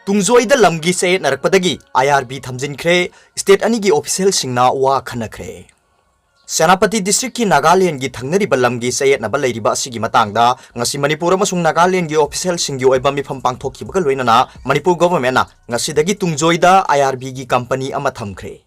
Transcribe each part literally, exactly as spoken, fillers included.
ꯇꯨꯡꯖꯣꯏꯗ ꯂꯝꯒꯤ ꯆꯌꯦꯠꯅꯔꯛꯄꯗꯒꯤ ꯑꯥꯏ R B ꯊꯝꯖꯤꯟꯈ꯭ꯔꯦ, state ꯑꯅꯤꯒꯤ officialꯁꯤꯡꯅ ꯋꯥ ꯈꯟꯅꯈ꯭ꯔꯦ꯫ ꯁꯦꯅꯥꯄꯇꯤ districtꯀꯤ ꯅꯥꯒꯥꯂꯦꯟꯒꯤ ꯊꯪꯅꯔꯤꯕ ꯂꯝꯒꯤ ꯆꯌꯦꯠꯅꯕ ꯂꯩꯔꯤꯕ ꯑꯁꯤꯒꯤ ꯃꯇꯥꯡꯗ ꯉꯁꯤ ꯃꯅꯤꯄꯨꯔ ꯑꯃꯁꯨꯡ ꯅꯥꯒꯥꯂꯦꯟꯒꯤ officialꯁꯤꯡꯒꯤ ꯑꯣꯏꯕ ꯃꯤꯐꯝ ꯄꯥꯡꯊꯣꯛꯈꯤꯕꯒ ꯂꯣꯏꯅꯅ ꯃꯅꯤꯄꯨꯔ governmentꯅ ꯉꯁꯤꯗꯒꯤ ꯇꯨꯡꯖꯣꯏꯗ ꯑꯥꯏ ꯑꯥꯔ ꯕꯤꯒꯤ company ꯑꯃ ꯊꯝꯈ꯭ꯔꯦ꯫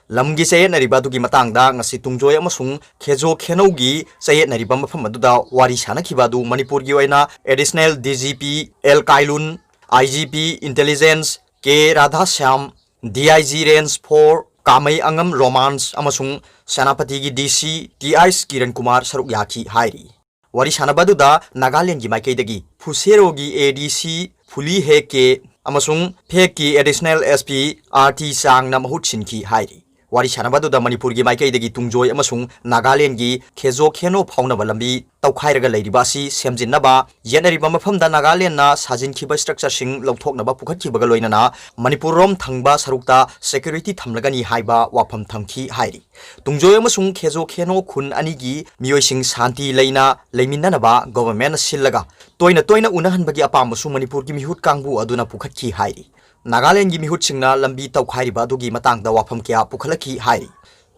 ꯂꯝꯒꯤ ꯆꯌꯦꯠꯅꯔꯤꯕ ꯑꯗꯨꯒꯤ ꯃꯇꯥꯡꯗ ꯉꯁꯤ ꯇꯨꯡꯖꯣꯏ ꯑꯃꯁꯨꯡ ꯈꯦꯖꯣ ꯈꯦꯅꯧꯒꯤ ꯆꯌꯦꯠꯅꯔꯤꯕ ꯃꯐꯝ ꯑꯗꯨꯗ ꯋꯥꯔꯤ ꯁꯥꯅꯈꯤꯕ ꯑꯗꯨ ꯃꯅꯤꯄꯨꯔꯒꯤ ꯑꯣꯏꯅ Additional D G P L ꯀꯥꯏꯂꯨꯟ, I G P Intelligence K ꯔꯥꯙꯥꯁ꯭ꯌꯥꯝ, D I G Range four ꯀꯥꯃꯩ ꯑꯉꯝ ꯔꯣꯃꯥꯟꯁ ꯑꯃꯁꯨꯡ ꯁꯦꯅꯥꯄꯇꯤꯒꯤ D C T I Kiran Kumar ꯁꯔꯨꯛ ꯌꯥꯈꯤ ꯍꯥꯏꯔꯤ꯫ ꯋꯥꯔꯤ ꯁꯥꯟꯅꯕ ꯑꯗꯨꯗ ꯅꯥꯒꯥꯂꯦꯟꯒꯤ ꯃꯥꯏꯀꯩꯗꯒꯤ ꯐꯨꯁꯦꯔꯣꯒꯤ A D C ꯐꯨꯂꯤ ꯍꯦꯛꯀꯦ ꯑꯃꯁꯨꯡ ꯐꯦꯛꯀꯤ Additional S P R T ꯆꯥꯡꯅ ꯃꯍꯨꯠ ꯁꯤꯟꯈꯤ ꯍꯥꯏꯔꯤ꯫ ꯋꯥꯔꯤ ꯁꯥꯟꯅꯕ ꯑꯗꯨꯗ ꯃꯅꯤꯄꯨꯔꯒꯤ ꯃꯥꯏꯀꯩꯗꯒꯤ ꯇꯨꯡꯖꯣꯏ ꯑꯃꯁꯨꯡ ꯅꯥꯒꯥꯂꯦꯟꯒꯤ ꯈꯦꯖꯣ ꯈꯦꯅꯣ ꯐꯥꯎꯅꯕ ꯂꯝꯕꯤ ꯇꯧꯈꯥꯏꯔꯒ ꯂꯩꯔꯤꯕ ꯑꯁꯤ ꯁꯦꯝꯖꯤꯟꯅꯕ ꯌꯦꯠꯅꯔꯤꯕ ꯃꯐꯝꯗ ꯅꯥꯒꯥꯂꯦꯟꯅ ꯁꯥꯖꯤꯟꯈꯤꯕ structureꯁꯤꯡ ꯂꯧꯊꯣꯛꯅꯕ ꯄꯨꯈꯠꯈꯤꯕꯒ ꯂꯣꯏꯅꯅ ꯃꯅꯤꯄꯨꯔꯔꯣꯝ ꯊꯪꯕ ꯁꯔꯨꯛꯇ security ꯊꯝꯂꯒꯅꯤ ꯍꯥꯏꯕ ꯋꯥꯐꯝ ꯊꯝꯈꯤ ꯍꯥꯏꯔꯤ꯫ ꯇꯨꯡꯖꯣꯏ ꯑꯃꯁꯨꯡ ꯈꯦꯖꯣ ꯈꯦꯅꯣ ꯈꯨꯟ ꯑꯅꯤꯒꯤ ꯃꯤꯑꯣꯏꯁꯤꯡ ꯁꯥꯟꯇꯤ ꯂꯩꯅ ꯂꯩꯃꯤꯟꯅꯅꯕ governmentꯅ ꯁꯤꯜꯂꯒ ꯇꯣꯏꯅ ꯇꯣꯏꯅ ꯎꯅꯍꯟꯕꯒꯤ ꯑꯄꯥꯝꯕꯁꯨ ꯃꯅꯤꯄꯨꯔꯒꯤ ꯃꯤꯍꯨꯠ ꯀꯥꯡꯕꯨ ꯑꯗꯨꯅ ꯄꯨꯈꯠꯈꯤ ꯍꯥꯏꯔꯤ꯫ ꯅꯥꯒꯥꯂꯦꯟꯒꯤ ꯃꯤꯍꯨꯠꯁꯤꯡꯅ ꯂꯝꯕꯤ ꯇꯧꯈꯥꯏꯔꯤꯕ ꯑꯗꯨꯒꯤ ꯃꯇꯥꯡꯗ ꯋꯥꯐꯝ ꯀꯌꯥ ꯄꯨꯈꯠꯂꯛꯈꯤ ꯍꯥꯏꯔꯤ꯫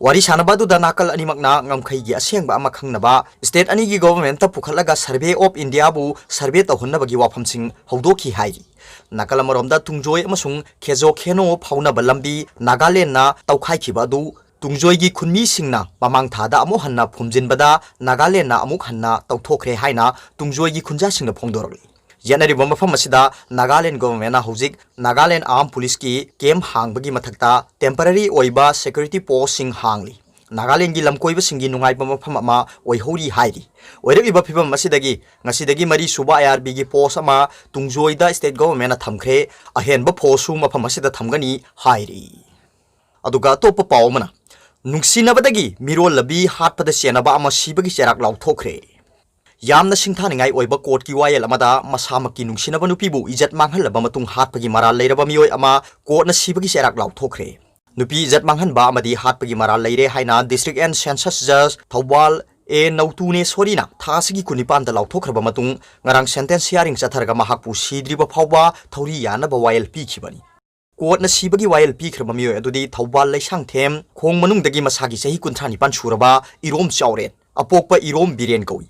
ꯋꯥꯔꯤ ꯁꯥꯟꯅꯕ ꯑꯗꯨꯗ ꯅꯥꯀꯜ ꯑꯅꯤꯃꯛꯅ ꯉꯝꯈꯩꯒꯤ ꯑꯁꯦꯡꯕ ꯑꯃ ꯈꯪꯅꯕ state ꯑꯅꯤꯒꯤ governmentꯇ ꯄꯨꯈꯠꯂꯒ Survey of Indiaꯕꯨ survey ꯇꯧꯍꯟꯅꯕꯒꯤ ꯋꯥꯐꯝꯁꯤꯡ ꯍꯧꯗꯣꯛꯈꯤ ꯍꯥꯏꯔꯤ꯫ ꯅꯥꯀꯜ ꯑꯃꯔꯣꯝꯗ ꯇꯨꯡꯖꯣꯏ ꯑꯃꯁꯨꯡ ꯈꯦꯖꯣ ꯈꯦꯅꯣ ꯐꯥꯎꯅꯕ ꯂꯝꯕꯤ ꯅꯥꯒꯥꯂꯦꯟꯅ ꯇꯧꯈꯥꯏꯈꯤꯕ ꯑꯗꯨ ꯇꯨꯡꯖꯣꯏꯒꯤ ꯈꯨꯟꯃꯤꯁꯤꯡꯅ ꯃꯃꯥꯡ ꯊꯥꯗ ꯑꯃꯨꯛ ꯍꯟꯅ ꯐꯨꯝꯖꯤꯟꯕꯗ ꯅꯥꯒꯥꯂꯦꯟꯅ ꯑꯃꯨꯛ ꯍꯟꯅ ꯇꯧꯊꯣꯛꯈ꯭ꯔꯦ ꯍꯥꯏꯅ ꯇꯨꯡꯖꯣꯏꯒꯤ ꯈꯨꯟꯖꯥꯁꯤꯡꯅ ꯐꯣꯡꯗꯣꯔꯛꯂꯤ꯫ ꯌꯦꯠꯅꯔꯤꯕ ꯃꯐꯝ ꯑꯁꯤꯗ ꯅꯥꯒꯥꯂꯦꯟ governmentꯅ ꯍꯧꯖꯤꯛ ꯅꯥꯒꯥꯂꯦꯟ armed policeꯀꯤ camp ꯍꯥꯡꯕꯒꯤ ꯃꯊꯛꯇ temporary ꯑꯣꯏꯕ security postꯁꯤꯡ ꯍꯥꯡꯂꯤ꯫ ꯅꯥꯒꯥꯂꯦꯟꯒꯤ ꯂꯝꯀꯣꯏꯕꯁꯤꯡꯒꯤ ꯅꯨꯡꯉꯥꯏꯕ ꯃꯐꯝ ꯑꯃ ꯑꯣꯏꯍꯧꯔꯤ ꯍꯥꯏꯔꯤ꯫ ꯑꯣꯏꯔꯛꯂꯤꯕ ꯐꯤꯕꯝ ꯑꯁꯤꯗꯒꯤ ꯉꯁꯤꯗꯒꯤ ꯃꯔꯤꯁꯨꯕ I R Bꯒꯤ post ꯑꯃ ꯇꯨꯡꯖꯣꯏꯗ state governmentꯅ ꯊꯝꯈ꯭ꯔꯦ꯫ ꯑꯍꯦꯟꯕ postꯁꯨ ꯃꯐꯝ ꯑꯁꯤꯗ ꯊꯝꯒꯅꯤ ꯍꯥꯏꯔꯤ꯫ ꯑꯗꯨꯒ ꯑꯇꯣꯞꯄ ꯄꯥꯎ ꯑꯃꯅ, ꯅꯨꯡꯁꯤꯅꯕꯗꯒꯤ ꯃꯤꯔꯣꯜ ꯂꯝꯕꯤ ꯍꯥꯠꯄꯗ ꯆꯦꯟꯅꯕ ꯑꯃ ꯁꯤꯕꯒꯤ ꯆꯩꯔꯥꯛ ꯂꯥꯎꯊꯣꯛꯈ꯭ꯔꯦ꯫ ꯌꯥꯝꯅ ꯁꯤꯡꯊꯥꯅꯤꯡꯉꯥꯏ ꯑꯣꯏꯕ courtꯀꯤ ꯋꯥꯌꯦꯜ ꯑꯃꯗ ꯃꯁꯥꯃꯛꯀꯤ ꯅꯨꯡꯁꯤꯅꯕ ꯅꯨꯄꯤꯕꯨ ꯏꯖꯠ ꯃꯥꯡꯍꯜꯂꯕ ꯃꯇꯨꯡ ꯍꯥꯠꯄꯒꯤ ꯃꯔꯥꯜ ꯂꯩꯔꯕ ꯃꯤꯑꯣꯏ ꯑꯃ courtꯅ ꯁꯤꯕꯒꯤ ꯆꯩꯔꯥꯛ ꯂꯥꯎꯊꯣꯛꯈ꯭ꯔꯦ꯫ ꯅꯨꯄꯤ ꯏꯖꯠ ꯃꯥꯡꯍꯟꯕ ꯑꯃꯗꯤ ꯍꯥꯠꯄꯒꯤ ꯃꯔꯥꯜ ꯂꯩꯔꯦ ꯍꯥꯏꯅ District and Sessions Judge Thoubal ꯑꯦ ꯅꯧꯇꯨꯅꯦꯁꯣꯔꯤꯅ ꯊꯥ ꯑꯁꯤꯒꯤ ꯀꯨꯟꯅꯤꯄꯥꯟꯗ ꯂꯥꯎꯊꯣꯛꯈ꯭ꯔꯕ ꯃꯇꯨꯡ, ꯉꯔꯥꯡ sentence hearing ꯆꯠꯊꯔꯒ ꯃꯍꯥꯛꯄꯨ ꯁꯤꯗ꯭ꯔꯤꯕ ꯐꯥꯎꯕ ꯊꯧꯔꯤ ꯌꯥꯟꯅꯕ ꯋꯥꯌꯦꯜ ꯄꯤꯈꯤꯕꯅꯤ꯫ Courtꯅ ꯁꯤꯕꯒꯤ ꯋꯥꯌꯦꯜ ꯄꯤꯈ꯭ꯔꯕ ꯃꯤꯑꯣꯏ ꯑꯗꯨꯗꯤ ꯊꯧꯕꯥꯜ ꯂꯩꯁꯥꯡꯊꯦꯝ ꯈꯣꯡ ꯃꯅꯨꯡꯗꯒꯤ ꯃꯁꯥꯒꯤ ꯆꯍꯤ ꯀꯨꯟꯊ꯭ꯔꯥ ꯅꯤꯄꯥꯟ ꯁꯨꯔꯕ ꯏꯔꯣꯝ ꯆꯥꯎꯔꯦꯟ, ꯑꯄꯣꯛꯄ ꯏꯔꯣꯝ ꯕꯤꯔꯦꯟ ꯀꯧꯏ꯫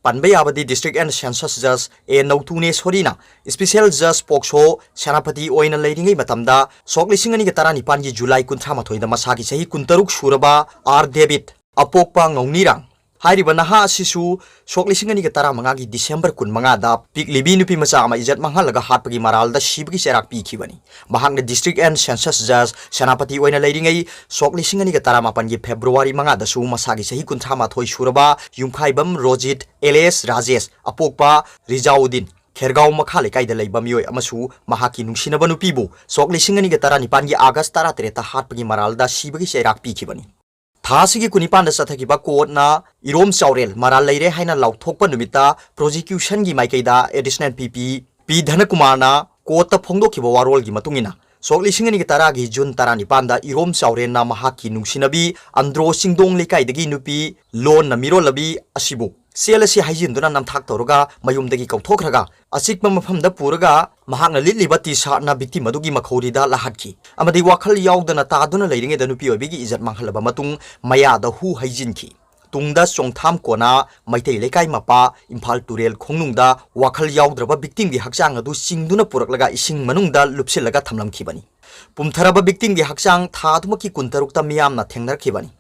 ꯄꯟꯕ ꯌꯥꯕꯗꯤ District and Census Judge A ꯅꯧꯇꯨꯅꯦꯁꯣꯔꯤꯅ Special Judge POCSO Senapati ꯑꯣꯏꯅ ꯂꯩꯔꯤꯉꯩ ꯃꯇꯝꯗ ꯁꯣꯛ ꯂꯤꯁꯤꯡ ꯑꯅꯤꯒ ꯇꯔꯥꯅꯤꯄꯥꯟꯒꯤ ꯖꯨꯂꯥꯏ ꯀꯨꯟꯊ꯭ꯔꯥ ꯃꯥꯊꯣꯏꯗ ꯃꯁꯥꯒꯤ ꯆꯍꯤ ꯀꯨꯟꯇꯔꯨꯛ ꯁꯨꯔꯕ ꯑꯥꯔ ꯗꯦꯕꯤꯠ, ꯑꯄꯣꯛꯄ ꯉꯧꯅꯤꯔꯥꯡ, ꯍꯥꯏꯔꯤꯕ ꯅꯍꯥ ꯑꯁꯤꯁꯨ ꯁꯣꯛ ꯂꯤꯁꯤꯡ ꯑꯅꯤꯒ ꯇꯔꯥꯃꯉꯥꯒꯤ ꯗꯤꯁꯦꯝꯕꯔ ꯀꯨꯟꯃꯉꯥꯗ ꯄꯤꯛꯂꯤꯕꯤ ꯅꯨꯄꯤ ꯃꯆꯥ ꯑꯃ ꯏꯖꯠ ꯃꯥꯡꯍꯜꯂꯒ ꯍꯥꯠꯄꯒꯤ ꯃꯔꯥꯜꯗ ꯁꯤꯕꯒꯤ ꯆꯩꯔꯥꯛ ꯄꯤꯈꯤꯕꯅꯤ꯫ ꯃꯍꯥꯛꯅ District and Census Judge Senapati ꯑꯣꯏꯅ ꯂꯩꯔꯤꯉꯩ ꯁꯣꯛ ꯂꯤꯁꯤꯡ ꯑꯅꯤꯒ ꯇꯔꯥꯃꯥꯄꯟꯒꯤ ꯐꯦꯕ꯭ꯔꯨꯋꯥꯔꯤ ꯃꯉꯥꯗꯁꯨ ꯃꯁꯥꯒꯤ ꯆꯍꯤ ꯀꯨꯟꯊ꯭ꯔꯥ ꯃꯥꯊꯣꯏ ꯁꯨꯔꯕ ꯌꯨꯝꯈꯥꯏꯕꯝ ꯔꯣꯖꯤꯠ alias ꯔꯥꯖꯦꯁ, ꯑꯄꯣꯛꯄ ꯔꯤꯖꯥꯎꯗꯤꯟ, ꯈꯦꯔꯒꯥꯎ ꯃꯈꯥ ꯂꯩꯀꯥꯏꯗ ꯂꯩꯕ ꯃꯤꯑꯣꯏ ꯑꯃꯁꯨ ꯃꯍꯥꯛꯀꯤ ꯅꯨꯡꯁꯤꯅꯕ ꯅꯨꯄꯤꯕꯨ ꯁꯣꯛ ꯂꯤꯁꯤꯡ ꯑꯅꯤꯒ ꯇꯔꯥꯅꯤꯄꯥꯟꯒꯤ ꯑꯥꯒꯁ ꯇꯔꯥꯇꯔꯦꯠꯇ ꯍꯥꯠꯄꯒꯤ ꯃꯔꯥꯜꯗ ꯁꯤꯕꯒꯤ ꯆꯩꯔꯥꯛ ꯄꯤꯈꯤꯕꯅꯤ꯫ ꯊꯥ ꯑꯁꯤꯒꯤ ꯀꯨꯟꯅꯤꯄꯥꯟꯗ ꯆꯠꯊꯈꯤꯕ ꯀꯣꯔꯠꯅ ꯏꯔꯣꯝ ꯆꯥꯎꯔꯦꯜ ꯃꯔꯥꯜ ꯂꯩꯔꯦ ꯍꯥꯏꯅ ꯂꯥꯎꯊꯣꯛꯄ ꯅꯨꯃꯤꯠꯇ ꯄ꯭ꯔꯣꯁꯤꯀ꯭ꯌꯨꯁꯟꯒꯤ ꯃꯥꯏꯀꯩꯗ ꯑꯦꯗꯤꯁꯅꯦꯜ ꯄꯤ ꯄꯤ ꯄꯤ ꯙꯅꯀꯨꯃꯥꯔꯅ ꯀꯣꯔꯠꯇ ꯐꯣꯡꯗꯣꯛꯈꯤꯕ ꯋꯥꯔꯣꯜꯒꯤ ꯃꯇꯨꯡ ꯏꯟꯅ, ꯁꯣꯛ ꯂꯤꯁꯤꯡ ꯑꯅꯤꯒ ꯇꯔꯥꯒꯤ ꯖꯨꯟ ꯇꯔꯥꯅꯤꯄꯥꯟꯗ ꯏꯔꯣꯝ ꯆꯥꯎꯔꯦꯟꯅ ꯃꯍꯥꯛꯀꯤ ꯅꯨꯡꯁꯤꯅꯕꯤ ꯑꯟꯗ꯭ꯔꯣ ꯆꯤꯡꯗꯣꯡ ꯂꯩꯀꯥꯏꯗꯒꯤ ꯅꯨꯄꯤ ꯂꯣꯟꯅ ꯃꯤꯔꯣꯜꯂꯕꯤ ꯑꯁꯤꯕꯨ ꯆꯦꯜꯂꯁꯤ ꯍꯥꯏꯖꯤꯟꯗꯨꯅ ꯅꯝꯊꯥꯛ ꯇꯧꯔꯒ ꯃꯌꯨꯝꯗꯒꯤ ꯀꯧꯊꯣꯛꯈ꯭ꯔꯒ ꯑꯆꯤꯛꯄ ꯃꯐꯝꯗ ꯄꯨꯔꯒ ꯃꯍꯥꯛꯅ ꯂꯤꯠꯂꯤꯕ ꯇꯤ ꯁꯥꯔꯠꯅ ꯚꯤꯛꯇꯤꯝ ꯑꯗꯨꯒꯤ ꯃꯈꯧꯔꯤꯗ ꯂꯥꯍꯠꯈꯤ ꯑꯃꯗꯤ ꯋꯥꯈꯜ ꯌꯥꯎꯗꯅ ꯇꯥꯗꯨꯅ ꯂꯩꯔꯤꯉꯩꯗ ꯅꯨꯄꯤ ꯑꯣꯏꯕꯤꯒꯤ ꯏꯖꯠ ꯃꯥꯡꯍꯜꯂꯕ ꯃꯇꯨꯡ ꯃꯌꯥꯗ ꯍꯨ ꯍꯩꯖꯤꯟꯈꯤ꯫ ꯇꯨꯡꯗ ꯆꯣꯡꯊꯥꯝ ꯀꯣꯅꯥ ꯃꯩꯇꯩ ꯂꯩꯀꯥꯏ ꯃꯄꯥ ꯏꯝꯐꯥꯜ ꯇꯨꯔꯦꯜ ꯈꯣꯡꯅꯨꯡꯗ ꯋꯥꯈꯜ ꯌꯥꯎꯗ꯭ꯔꯕ ꯚꯤꯛꯇꯤꯝꯒꯤ ꯍꯛꯆꯥꯡ ꯑꯗꯨ ꯆꯤꯡꯗꯨꯅ ꯄꯨꯔꯛꯂꯒ ꯏꯁꯤꯡ ꯃꯅꯨꯡꯗ ꯂꯨꯞꯁꯤꯜꯂꯒ ꯊꯝꯂꯝꯈꯤꯕꯅꯤ꯫ ꯄꯨꯝꯊꯔꯕ ꯚꯤꯛꯇꯤꯝꯒꯤ ꯍꯛꯆꯥꯡ ꯊꯥ ꯑꯗꯨꯃꯛꯀꯤ ꯀꯨꯟꯇꯔꯨꯛꯇ ꯃꯤꯌꯥꯝꯅ ꯊꯦꯡꯅꯔꯛꯈꯤꯕꯅꯤ꯫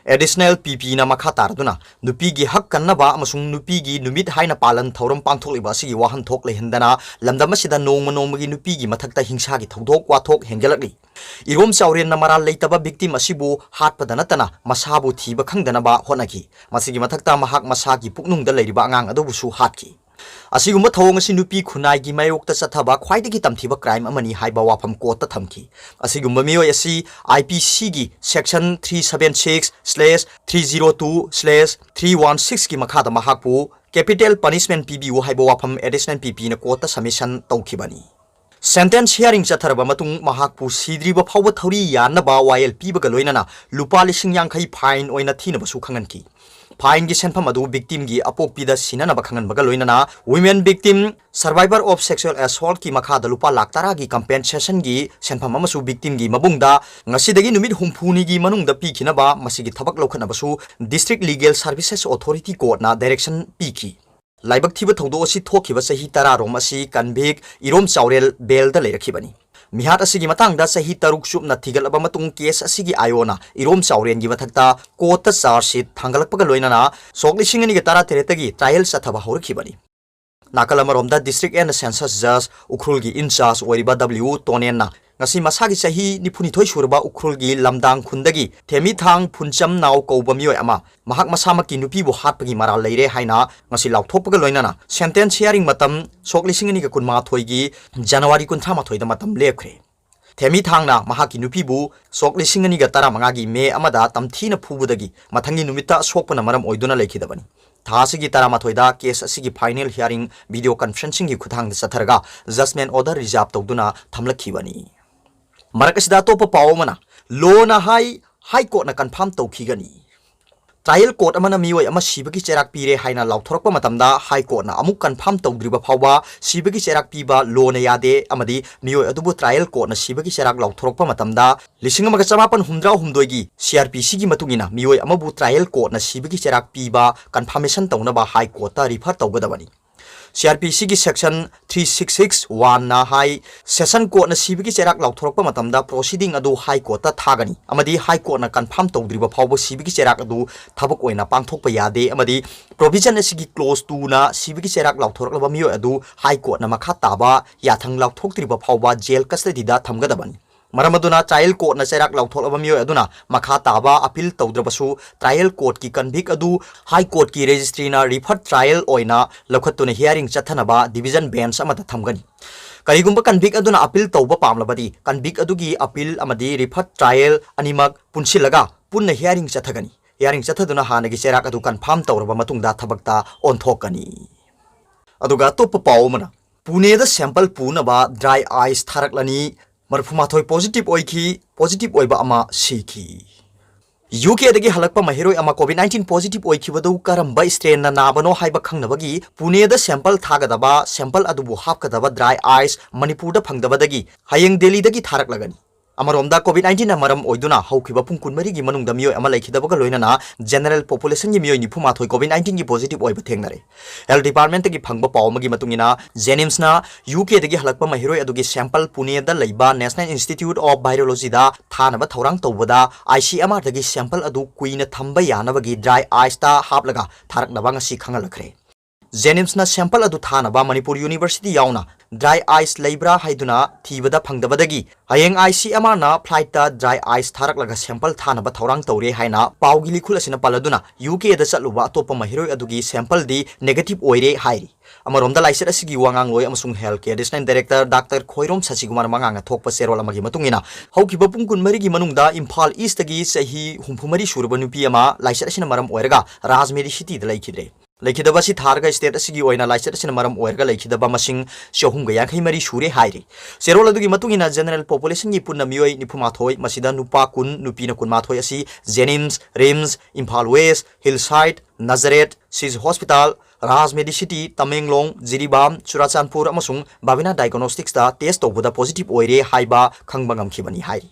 ꯑꯦꯗꯤꯁꯅꯦꯜ ꯄꯤ ꯄꯤꯅ ꯃꯈꯥ ꯇꯥꯔꯗꯨꯅ ꯅꯨꯄꯤꯒꯤ ꯍꯛ ꯀꯟꯅꯕ ꯑꯃꯁꯨꯡ ꯅꯨꯄꯤꯒꯤ ꯅꯨꯃꯤꯠ ꯍꯥꯏꯅ ꯄꯥꯂꯟ ꯊꯧꯔꯝ ꯄꯥꯡꯊꯣꯛꯂꯤꯕ ꯑꯁꯤꯒꯤ ꯋꯥꯍꯟꯊꯣꯛ ꯂꯩꯍꯟꯗꯅ ꯂꯝꯗꯝ ꯑꯁꯤꯗ ꯅꯣꯡꯃ ꯅꯣꯡꯃꯒꯤ ꯅꯨꯄꯤꯒꯤ ꯃꯊꯛꯇ ꯍꯤꯡꯁꯥꯒꯤ ꯊꯧꯗꯣꯛ ꯋꯥꯊꯣꯛ ꯍꯦꯟꯒꯠꯂꯛꯂꯤ꯫ ꯏꯔꯣꯝ ꯆꯥꯎꯔꯦꯟꯅ ꯃꯔꯥꯜ ꯂꯩꯇꯕ ꯚꯤꯛꯇꯤꯝ ꯑꯁꯤꯕꯨ ꯍꯥꯠꯄꯗ ꯅꯠꯇꯅ ꯃꯁꯥꯕꯨ ꯊꯤꯕ ꯈꯪꯗꯅꯕ ꯍꯣꯠꯅꯈꯤ꯫ ꯃꯁꯤꯒꯤ ꯃꯊꯛꯇ ꯃꯍꯥꯛ ꯃꯁꯥꯒꯤ ꯄꯨꯛꯅꯨꯡꯗ ꯂꯩꯔꯤꯕ ꯑꯉꯥꯡ ꯑꯗꯨꯕꯨꯁꯨ ꯍꯥꯠꯈꯤ꯫ ꯑꯁꯤꯒꯨꯝꯕ ꯊꯧꯑꯣꯡ ꯑꯁꯤ ꯅꯨꯄꯤ ꯈꯨꯟꯅꯥꯏꯒꯤ ꯃꯥꯌꯣꯛꯇ ꯆꯠꯊꯕ ꯈ꯭ꯋꯥꯏꯗꯒꯤ ꯇꯝꯊꯤꯕ ꯀ꯭ꯔꯥꯏꯝ ꯑꯃꯅꯤ ꯍꯥꯏꯕ ꯋꯥꯐꯝ ꯀꯣꯔꯠꯇ ꯊꯝꯈꯤ꯫ ꯑꯁꯤꯒꯨꯝꯕ ꯃꯤꯑꯣꯏ ꯑꯁꯤ ꯑꯥꯏ ꯄꯤ ꯁꯤꯒꯤ section three seven six slash three zero two slash three one sixꯀꯤ ꯃꯈꯥꯗ ꯃꯍꯥꯛꯄꯨ capital punishment ꯄꯤꯕꯤꯌꯨ ꯍꯥꯏꯕ ꯋꯥꯐꯝ ꯑꯦꯗꯤꯁꯅꯦꯜ ꯄꯤ ꯄꯤꯅ ꯀꯣꯔꯠꯇ submission ꯇꯧꯈꯤꯕꯅꯤ꯫ Sentence hearing ꯆꯠꯊꯔꯕ ꯃꯇꯨꯡ ꯃꯍꯥꯛꯄꯨ ꯁꯤꯗ꯭ꯔꯤꯕ ꯐꯥꯎꯕ ꯊꯧꯔꯤ ꯌꯥꯟꯅꯕ ꯋꯥꯌꯦꯜ ꯄꯤꯕꯒ ꯂꯣꯏꯅꯅ ꯂꯨꯄꯥ ꯂꯤꯁꯤꯡ ꯌꯥꯡꯈꯩ fine ꯑꯣꯏꯅ ꯊꯤꯅꯕꯁꯨ ꯈꯪꯍꯟꯈꯤ꯫ Fineꯒꯤ ꯁꯦꯟꯐꯝ ꯑꯗꯨ victimꯒꯤ ꯑꯄꯣꯛꯄꯤꯗ ꯁꯤꯟꯅꯅꯕ ꯈꯪꯍꯟꯕꯒ ꯂꯣꯏꯅꯅ Women Victim Survivor of Sexual Assaultꯀꯤ ꯃꯈꯥꯗ ꯂꯨꯄꯥ ꯂꯥꯈ ꯇꯔꯥꯒꯤ compensationꯒꯤ ꯁꯦꯟꯐꯝ ꯑꯃꯁꯨ victimꯒꯤ ꯃꯕꯨꯡꯗ ꯉꯁꯤꯗꯒꯤ ꯅꯨꯃꯤꯠ ꯍꯨꯝꯐꯨꯅꯤꯒꯤ ꯃꯅꯨꯡꯗ ꯄꯤꯈꯤꯅꯕ ꯃꯁꯤꯒꯤ ꯊꯕꯛ ꯂꯧꯈꯠꯅꯕꯁꯨ District Legal Services Authority Courtꯅ direction ꯄꯤꯈꯤ꯫ ꯂꯥꯏꯕꯛ ꯊꯤꯕ ꯊꯧꯗꯣꯛ ꯑꯁꯤ ꯊꯣꯛꯈꯤꯕ ꯆꯍꯤ ꯇꯔꯥꯔꯣꯝ ꯑꯁꯤ convict ꯏꯔꯣꯝ ꯆꯥꯎꯔꯦꯜ bailꯗ ꯂꯩꯔꯛꯈꯤꯕꯅꯤ꯫ ꯃꯤꯍꯥꯠ ꯑꯁꯤꯒꯤ ꯃꯇꯥꯡꯗ ꯆꯍꯤ ꯇꯔꯨꯛ ꯆꯨꯞꯅ ꯊꯤꯒꯠꯂꯕ ꯃꯇꯨꯡ case ꯑꯁꯤꯒꯤ ꯑꯥꯏꯑꯣꯅ ꯏꯔꯣꯝ ꯆꯥꯎꯔꯦꯟꯒꯤ ꯃꯊꯛꯇ courtꯇ charge sheet ꯊꯥꯡꯒꯠꯂꯛꯄꯒ ꯂꯣꯏꯅꯅ ꯁꯣꯛ ꯂꯤꯁꯤꯡ ꯑꯅꯤꯒ ꯇꯔꯥꯇꯔꯦꯠꯇꯒꯤ trial ꯆꯠꯊꯕ ꯍꯧꯔꯛꯈꯤꯕꯅꯤ꯫ ꯅꯥꯀꯜ ꯑꯃꯔꯣꯝꯗ District and Census Judge ꯎꯈ꯭ꯔꯨꯜꯒꯤ in charge ꯑꯣꯏꯔꯤꯕ W ꯇꯣꯅꯦꯟꯅ ꯉꯁꯤ ꯃꯁꯥꯒꯤ ꯆꯍꯤ ꯅꯤꯐꯨꯅꯤꯊꯣꯏ ꯁꯨꯔꯕ ꯎꯈ꯭ꯔꯨꯜꯒꯤ ꯂꯝꯗꯥꯡ ꯈꯨꯟꯗꯒꯤ ꯊꯦꯃꯤꯊꯥꯡ ꯐꯨꯟꯆꯝ ꯅꯥꯎ ꯀꯧꯕ ꯃꯤꯑꯣꯏ ꯑꯃ ꯃꯍꯥꯛ ꯃꯁꯥꯃꯛꯀꯤ ꯅꯨꯄꯤꯕꯨ ꯍꯥꯠꯄꯒꯤ ꯃꯔꯥꯜ ꯂꯩꯔꯦ ꯍꯥꯏꯅ ꯉꯁꯤ ꯂꯥꯎꯊꯣꯛꯄꯒ ꯂꯣꯏꯅꯅ sentence hearing ꯃꯇꯝ ꯁꯣꯛ ꯂꯤꯁꯤꯡ ꯑꯅꯤꯒ ꯀꯨꯟꯃꯥꯊꯣꯏꯒꯤ ꯖꯅꯋꯥꯔꯤ ꯀꯨꯟꯊ꯭ꯔꯥ ꯃꯥꯊꯣꯏꯗ ꯃꯇꯝ ꯂꯦꯞꯈ꯭ꯔꯦ꯫ ꯊꯦꯃꯤꯊꯥꯡꯅ ꯃꯍꯥꯛꯀꯤ ꯅꯨꯄꯤꯕꯨ ꯁꯣꯛ ꯂꯤꯁꯤꯡ ꯑꯅꯤꯒ ꯇꯔꯥꯃꯉꯥꯒꯤ ꯃꯦ ꯑꯃꯗ ꯇꯝꯊꯤꯅ ꯐꯨꯕꯗꯒꯤ ꯃꯊꯪꯒꯤ ꯅꯨꯃꯤꯠꯇ ꯁꯣꯛꯄꯅ ꯃꯔꯝ ꯑꯣꯏꯗꯨꯅ ꯂꯩꯈꯤꯗꯕꯅꯤ꯫ ꯊꯥ ꯑꯁꯤꯒꯤ ꯇꯔꯥꯃꯥꯊꯣꯏꯗ case ꯑꯁꯤꯒꯤ final hearing video conferencingꯒꯤ ꯈꯨꯠꯊꯥꯡꯗ ꯆꯠꯊꯔꯒ judgment order reserve ꯇꯧꯗꯨꯅ ꯊꯝꯂꯛꯈꯤꯕꯅꯤ꯫ ꯃꯔꯛ ꯑꯁꯤꯗ ꯑꯇꯣꯞꯄ ꯄꯥꯎ ꯑꯃꯅ, ꯂꯣꯅ ꯍꯥꯏ, High Courtꯅ confirm ꯇꯧꯈꯤꯒꯅꯤ꯫ Trial court ꯑꯃꯅ ꯃꯤꯑꯣꯏ ꯑꯃ ꯁꯤꯕꯒꯤ ꯆꯩꯔꯥꯛ ꯄꯤꯔꯦ ꯍꯥꯏꯅ ꯂꯥꯎꯊꯣꯔꯛꯄ ꯃꯇꯝꯗ High Courtꯅ ꯑꯃꯨꯛ confirm ꯇꯧꯗ꯭ꯔꯤꯕ ꯐꯥꯎꯕ ꯁꯤꯕꯒꯤ ꯆꯩꯔꯥꯛ ꯄꯤꯕ ꯂꯣꯅ ꯌꯥꯗꯦ ꯑꯃꯗꯤ ꯃꯤꯑꯣꯏ ꯑꯗꯨꯕꯨ trial courtꯅ ꯁꯤꯕꯒꯤ ꯆꯩꯔꯥꯛ ꯂꯥꯎꯊꯣꯔꯛꯄ ꯃꯇꯝꯗ ꯂꯤꯁꯤꯡ ꯑꯃꯒ ꯆꯃꯥꯄꯟ ꯍꯨꯝꯗ꯭ꯔꯥ ꯍꯨꯝꯗꯣꯏꯒꯤ CRPCꯒꯤ ꯃꯇꯨꯡ ꯏꯟꯅ ꯃꯤꯑꯣꯏ ꯑꯃꯕꯨ trial courtꯅ ꯁꯤꯕꯒꯤ ꯆꯩꯔꯥꯛ ꯄꯤꯕ confirmation ꯇꯧꯅꯕ High Courtꯇ refer ꯇꯧꯒꯗꯕꯅꯤ꯫ CRPCꯒꯤ section three six six oneꯅ ꯍꯥꯏ, session courtꯅ ꯁꯤꯕꯒꯤ ꯆꯩꯔꯥꯛ ꯂꯥꯎꯊꯣꯔꯛꯄ ꯃꯇꯝꯗ proceeding ꯑꯗꯨ High Courtꯇ ꯊꯥꯒꯅꯤ ꯑꯃꯗꯤ High Courtꯅ confirm ꯇꯧꯗ꯭ꯔꯤꯕ ꯐꯥꯎꯕ ꯁꯤꯕꯒꯤ ꯆꯩꯔꯥꯛ ꯑꯗꯨ ꯊꯕꯛ ꯑꯣꯏꯅ ꯄꯥꯡꯊꯣꯛꯄ ꯌꯥꯗꯦ ꯑꯃꯗꯤ provision ꯑꯁꯤꯒꯤ clause twoꯅ ꯁꯤꯕꯒꯤ ꯆꯩꯔꯥꯛ ꯂꯥꯎꯊꯣꯔꯛꯂꯕ ꯃꯤꯑꯣꯏ ꯑꯗꯨ High Courtꯅ ꯃꯈꯥ ꯇꯥꯕ ꯌꯥꯊꯪ ꯂꯥꯎꯊꯣꯛꯇ꯭ꯔꯤꯕ ꯐꯥꯎꯕ jail custodyꯗ ꯊꯝꯒꯗꯕꯅꯤ꯫ ꯃꯔꯝ ꯑꯗꯨꯅ trial courtꯅ ꯆꯩꯔꯥꯛ ꯂꯥꯎꯊꯣꯛꯂꯕ ꯃꯤꯑꯣꯏ ꯑꯗꯨꯅ ꯃꯈꯥ ꯇꯥꯕ appeal ꯇꯧꯗ꯭ꯔꯕꯁꯨ trial courtꯀꯤ convict ꯑꯗꯨ High Courtꯀꯤ registryꯅ refer trial ꯑꯣꯏꯅ ꯂꯧꯈꯠꯇꯨꯅ hearing ꯆꯠꯊꯅꯕ division bench ꯑꯃꯗ ꯊꯝꯒꯅꯤ꯫ ꯀꯔꯤꯒꯨꯝꯕ convict ꯑꯗꯨꯅ appeal ꯇꯧꯕ ꯄꯥꯝꯂꯕꯗꯤ convict ꯑꯗꯨꯒꯤ appeal ꯑꯃꯗꯤ refer trial ꯑꯅꯤꯃꯛ ꯄꯨꯟꯁꯤꯜꯂꯒ ꯄꯨꯟꯅ hearing ꯆꯠꯊꯒꯅꯤ꯫ Hearing ꯆꯠꯊꯗꯨꯅ ꯍꯥꯟꯅꯒꯤ ꯆꯩꯔꯥꯛ ꯑꯗꯨ confirm ꯇꯧꯔꯕ ꯃꯇꯨꯡꯗ ꯊꯕꯛꯇ ꯑꯣꯟꯊꯣꯛꯀꯅꯤ꯫ ꯑꯗꯨꯒ ꯑꯇꯣꯞꯄ ꯄꯥꯎ ꯑꯃꯅ, ꯄꯨꯅꯦꯗ sample ꯄꯨꯅꯕ dry ice ꯊꯥꯔꯛꯂꯅꯤ, ꯃꯔꯤꯐꯨꯃꯥꯊꯣꯏ positive ꯑꯣꯏꯈꯤ, positive ꯑꯣꯏꯕ ꯑꯃ ꯁꯤꯈꯤ꯫ ꯌꯨ ꯀꯦꯗꯒꯤ ꯍꯜꯂꯛꯄ ꯃꯍꯩꯔꯣꯏ ꯑꯃ COVID nineteen positive ꯑꯣꯏꯈꯤꯕꯗꯨ ꯀꯔꯝꯕ strainꯅ ꯅꯥꯕꯅꯣ ꯍꯥꯏꯕ ꯈꯪꯅꯕꯒꯤ ꯄꯨꯅꯦꯗ sample ꯊꯥꯒꯗꯕ, sample ꯑꯗꯨꯕꯨ ꯍꯥꯞꯀꯗꯕ dry ice ꯃꯅꯤꯄꯨꯔꯗ ꯐꯪꯗꯕꯗꯒꯤ ꯍꯌꯦꯡ ꯗꯦꯜꯂꯤꯗꯒꯤ ꯊꯥꯔꯛꯂꯒꯅꯤ꯫ ꯑꯃꯔꯣꯝꯗ, COVID nineteenꯅ ꯃꯔꯝ ꯑꯣꯏꯗꯨꯅ ꯍꯧꯈꯤꯕ ꯄꯨꯡ ꯀꯨꯟꯃꯔꯤꯒꯤ ꯃꯅꯨꯡꯗ ꯃꯤꯑꯣꯏ ꯑꯃ ꯂꯩꯈꯤꯗꯕꯒ ꯂꯣꯏꯅꯅ general populationꯒꯤ ꯃꯤꯑꯣꯏ ꯅꯤꯐꯨ ꯃꯥꯊꯣꯏ COVID nineteenꯒꯤ positive ꯑꯣꯏꯕ ꯊꯦꯡꯅꯔꯦ꯫ Health Departmentꯇꯒꯤ ꯐꯪꯕ ꯄꯥꯎ ꯑꯃꯒꯤ ꯃꯇꯨꯡ ꯏꯟꯅ, JNIMSꯅ ꯌꯨ ꯀꯦꯗꯒꯤ ꯍꯜꯂꯛꯄ ꯃꯍꯩꯔꯣꯏ ꯑꯗꯨꯒꯤ sample ꯄꯨꯅꯦꯗ ꯂꯩꯕ National Institute of Virologyꯗ ꯊꯥꯅꯕ ꯊꯧꯔꯥꯡ ꯇꯧꯕꯗ, ICMRꯗꯒꯤ sample ꯑꯗꯨ ꯀꯨꯏꯅ ꯊꯝꯕ ꯌꯥꯅꯕꯒꯤ dry iceꯇ ꯍꯥꯞꯂꯒ ꯊꯥꯔꯛꯅꯕ ꯉꯁꯤ ꯈꯪꯍꯜꯂꯛꯈ꯭ꯔꯦ꯫ JNIMSꯅ sample ꯑꯗꯨ ꯊꯥꯅꯕ ꯃꯅꯤꯄꯨꯔ University ꯌꯥꯎꯅ dry ice ꯂꯩꯕ꯭ꯔꯥ ꯍꯥꯏꯗꯨꯅ ꯊꯤꯕꯗ ꯐꯪꯗꯕꯗꯒꯤ, ꯍꯌꯦꯡ ICMRꯅ flightꯇ dry ice ꯊꯥꯔꯛꯂꯒ sample ꯊꯥꯅꯕ ꯊꯧꯔꯥꯡ ꯇꯧꯔꯦ ꯍꯥꯏꯅ ꯄꯥꯎꯒꯤ ꯂꯤꯈꯨꯜ ꯑꯁꯤꯅ ꯄꯜꯂꯗꯨꯅ, ꯌꯨ ꯀꯦꯗ ꯆꯠꯂꯨꯕ ꯑꯇꯣꯞꯄ ꯃꯍꯩꯔꯣꯏ ꯑꯗꯨꯒꯤ sampleꯗꯤ negative ꯑꯣꯏꯔꯦ ꯍꯥꯏꯔꯤ꯫ ꯑꯃꯔꯣꯝꯗ, ꯂꯥꯏꯆꯠ ꯑꯁꯤꯒꯤ ꯋꯥꯉꯥꯡꯂꯣꯏ ꯑꯃꯁꯨꯡ healthcare additional director Doctor Khoirom ꯁꯁꯤꯀꯨꯃꯥꯔ ꯃꯉꯥꯡꯅ ꯊꯣꯛꯄ ꯆꯦꯔꯣꯜ ꯑꯃꯒꯤ ꯃꯇꯨꯡ ꯏꯟꯅ, ꯍꯧꯈꯤꯕ ꯄꯨꯡ ꯀꯨꯟꯃꯔꯤꯒꯤ ꯃꯅꯨꯡꯗ ꯏꯝꯐꯥꯜ Eastꯇꯒꯤ ꯆꯍꯤ ꯍꯨꯝꯐꯨ ꯃꯔꯤ ꯁꯨꯔꯕ ꯅꯨꯄꯤ ꯑꯃ ꯂꯥꯏꯆꯠ ꯑꯁꯤꯅ ꯃꯔꯝ ꯑꯣꯏꯔꯒ ꯔꯥꯖ ꯃꯦꯗꯤꯁꯤꯇꯤꯗ ꯂꯩꯈꯤꯗ꯭ꯔꯦ꯫ ꯂꯩꯈꯤꯗꯕ ꯑꯁꯤ ꯊꯥꯔꯒ state ꯑꯁꯤꯒꯤ ꯑꯣꯏꯅ ꯂꯥꯏꯆꯠ ꯑꯁꯤꯅ ꯃꯔꯝ ꯑꯣꯏꯔꯒ ꯂꯩꯈꯤꯗꯕ ꯃꯁꯤꯡ ꯆꯍꯨꯝꯒ ꯌꯥꯡꯈꯩ ꯃꯔꯤ ꯁꯨꯔꯦ ꯍꯥꯏꯔꯤ꯫ ꯆꯦꯔꯣꯜ ꯑꯗꯨꯒꯤ ꯃꯇꯨꯡ ꯏꯟꯅ, general populationꯒꯤ ꯄꯨꯟꯅ ꯃꯤꯑꯣꯏ ꯅꯤꯐꯨ ꯃꯥꯊꯣꯏ, ꯃꯁꯤꯗ ꯅꯨꯄꯥ ꯀꯨꯟ, ꯅꯨꯄꯤꯅ ꯀꯨꯟꯃꯥꯊꯣꯏ ꯑꯁꯤ JNIMS, RIMS, Imphal West, Hillside, Nazareth, ꯁꯤꯖ Hospital, ꯔꯥꯖ ꯃꯦꯗꯤꯁꯤꯇꯤ, ꯇꯃꯦꯡꯂꯣꯡ, ꯖꯤꯔꯤꯕꯥꯝ, ꯆꯨꯔꯥꯆꯥꯟꯄꯨꯔ ꯑꯃꯁꯨꯡ ꯕꯥꯕꯤꯅꯥ diagnosticsꯇ test ꯇꯧꯕꯗ positive ꯑꯣꯏꯔꯦ ꯍꯥꯏꯕ ꯈꯪꯕ ꯉꯝꯈꯤꯕꯅꯤ ꯍꯥꯏꯔꯤ꯫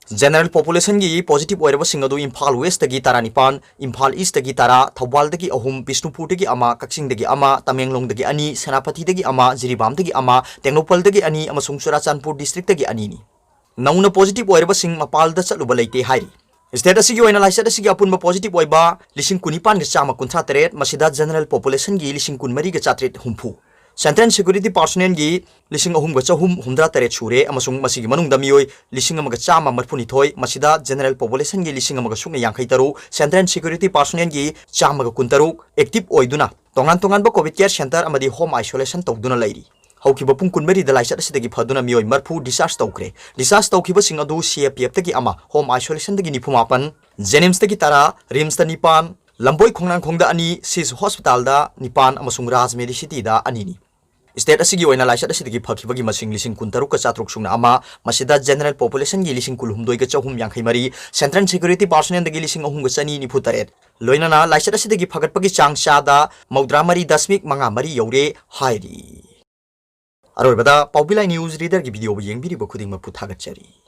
General populationꯒꯤ positive ꯑꯣꯏꯔꯕꯁꯤꯡ ꯑꯗꯨ ꯏꯝꯐꯥꯜ Westꯇꯒꯤ ꯇꯔꯥꯅꯤꯄꯥꯟ, ꯏꯝꯐꯥꯜ Eastꯇꯒꯤ ꯇꯔꯥ, ꯊꯧꯕꯥꯜꯗꯒꯤ ꯑꯍꯨꯝ, ꯕꯤꯁꯅꯨꯄꯨꯔꯗꯒꯤ ꯑꯃ, ꯀꯛꯆꯤꯡꯗꯒꯤ ꯑꯃ, ꯇꯃꯦꯡꯂꯣꯡꯗꯒꯤ ꯑꯅꯤ, ꯁꯦꯅꯥꯄꯇꯤꯗꯒꯤ ꯑꯃ, ꯖꯤꯔꯤꯕꯥꯝꯗꯒꯤ ꯑꯃ, ꯇꯦꯡꯅꯧꯄꯜꯗꯒꯤ ꯑꯅꯤ ꯑꯃꯁꯨꯡ ꯆꯨꯔꯥꯆꯥꯟꯄꯨꯔ districtꯇꯒꯤ ꯑꯅꯤꯅꯤ꯫ ꯅꯧꯅ positive ꯑꯣꯏꯔꯕꯁꯤꯡ ꯃꯄꯥꯜꯗ ꯆꯠꯂꯨꯕ ꯂꯩꯇꯦ ꯍꯥꯏꯔꯤ꯫ State ꯑꯁꯤꯒꯤ ꯑꯣꯏꯅ ꯂꯥꯏꯆꯠ ꯑꯁꯤꯒꯤ ꯑꯄꯨꯟꯕ positive ꯑꯣꯏꯕ ꯂꯤꯁꯤꯡ ꯀꯨꯟꯅꯤꯄꯥꯟꯒ ꯆꯥꯝꯃ ꯀꯨꯟꯊ꯭ꯔꯥ ꯇꯔꯦꯠ, ꯃꯁꯤꯗ general populationꯒꯤ ꯂꯤꯁꯤꯡ ꯀꯨꯟꯃꯔꯤꯒ ꯆꯥꯇ꯭ꯔꯦꯠ ꯍꯨꯝꯐꯨ, Central Security Personnelꯒꯤ ꯂꯤꯁꯤꯡ ꯑꯍꯨꯝꯒ ꯆꯍꯨꯝ ꯍꯨꯝꯗ꯭ꯔꯥ ꯇꯔꯦꯠ ꯁꯨꯔꯦ ꯑꯃꯁꯨꯡ ꯃꯁꯤꯒꯤ ꯃꯅꯨꯡꯗ ꯃꯤꯑꯣꯏ ꯂꯤꯁꯤꯡ ꯑꯃꯒ ꯆꯥꯝꯃ ꯃꯔꯤꯐꯨ ꯅꯤꯊꯣꯏ, ꯃꯁꯤꯗ general populationꯒꯤ ꯂꯤꯁꯤꯡ ꯑꯃꯒ ꯁꯨꯞꯅ ꯌꯥꯡꯈꯩ ꯇꯔꯨꯛ, Central Security Personnelꯒꯤ ꯆꯥꯝꯃꯒ ꯀꯨꯟꯇꯔꯨꯛ active ꯑꯣꯏꯗꯨꯅ ꯇꯣꯉꯥꯟ ꯇꯣꯉꯥꯟꯕ COVID care center ꯑꯃꯗꯤ home isolation ꯇꯧꯗꯨꯅ ꯂꯩꯔꯤ꯫ ꯍꯧꯈꯤꯕ ꯄꯨꯡ ꯀꯨꯟꯃꯔꯤꯗ ꯂꯥꯏꯆꯠ ꯑꯁꯤꯗꯒꯤ ꯐꯗꯨꯅ ꯃꯤꯑꯣꯏ ꯃꯔꯤꯐꯨ discharge ꯇꯧꯈ꯭ꯔꯦ꯫ Discharge ꯇꯧꯈꯤꯕꯁꯤꯡ ꯑꯗꯨ CAPFꯇꯒꯤ ꯑꯃ, home isolationꯗꯒꯤ ꯅꯤꯐꯨ ꯃꯥꯄꯟ, JNIMSꯇꯒꯤ ꯇꯔꯥ, RIMSꯇ ꯅꯤꯄꯥꯟ, ꯂꯝꯕꯣꯏ ꯈꯣꯡꯅꯥꯡꯈꯣꯡꯗ ꯑꯅꯤ, ꯁꯤꯖ Hospitalꯗ ꯅꯤꯄꯥꯟ ꯑꯃꯁꯨꯡ ꯔꯥꯖ ꯃꯦꯗꯤꯁꯤꯇꯤꯗ ꯑꯅꯤꯅꯤ꯫ State ꯑꯁꯤꯒꯤ ꯑꯣꯏꯅ ꯂꯥꯏꯆꯠ ꯑꯁꯤꯗꯒꯤ ꯐꯈꯤꯕꯒꯤ ꯃꯁꯤꯡ ꯂꯤꯁꯤꯡ ꯀꯨꯟꯇꯔꯨꯛꯀ ꯆꯥꯇ꯭ꯔꯨꯛ ꯁꯨꯞꯅ ꯑꯃ, ꯃꯁꯤꯗ general populationꯒꯤ ꯂꯤꯁꯤꯡ ꯀꯨꯟꯍꯨꯝꯗꯣꯏꯒ ꯆꯍꯨꯝ ꯌꯥꯡꯈꯩ ꯃꯔꯤ, central security personnelꯗꯒꯤ ꯂꯤꯁꯤꯡ ꯑꯍꯨꯝꯒ ꯆꯅꯤ ꯅꯤꯐꯨ ꯇꯔꯦꯠ, ꯂꯣꯏꯅꯅ ꯂꯥꯏꯆꯠ ꯑꯁꯤꯗꯒꯤ ꯐꯒꯠꯄꯒꯤ ꯆꯥꯡ ꯆꯥꯗ ꯃꯧꯗ꯭ꯔꯥ ꯃꯔꯤ ꯗꯁꯃꯤꯛ ꯃꯉꯥ ꯃꯔꯤ ꯌꯧꯔꯦ ꯍꯥꯏꯔꯤ꯫ ꯑꯔꯣꯏꯕꯗ ꯄꯥꯎꯕꯤꯂꯥꯏ news readerꯒꯤ videoꯕꯨ ꯌꯦꯡꯕꯤꯔꯤꯕ ꯈꯨꯗꯤꯡꯃꯛꯄꯨ ꯊꯥꯒꯠꯆꯔꯤ꯫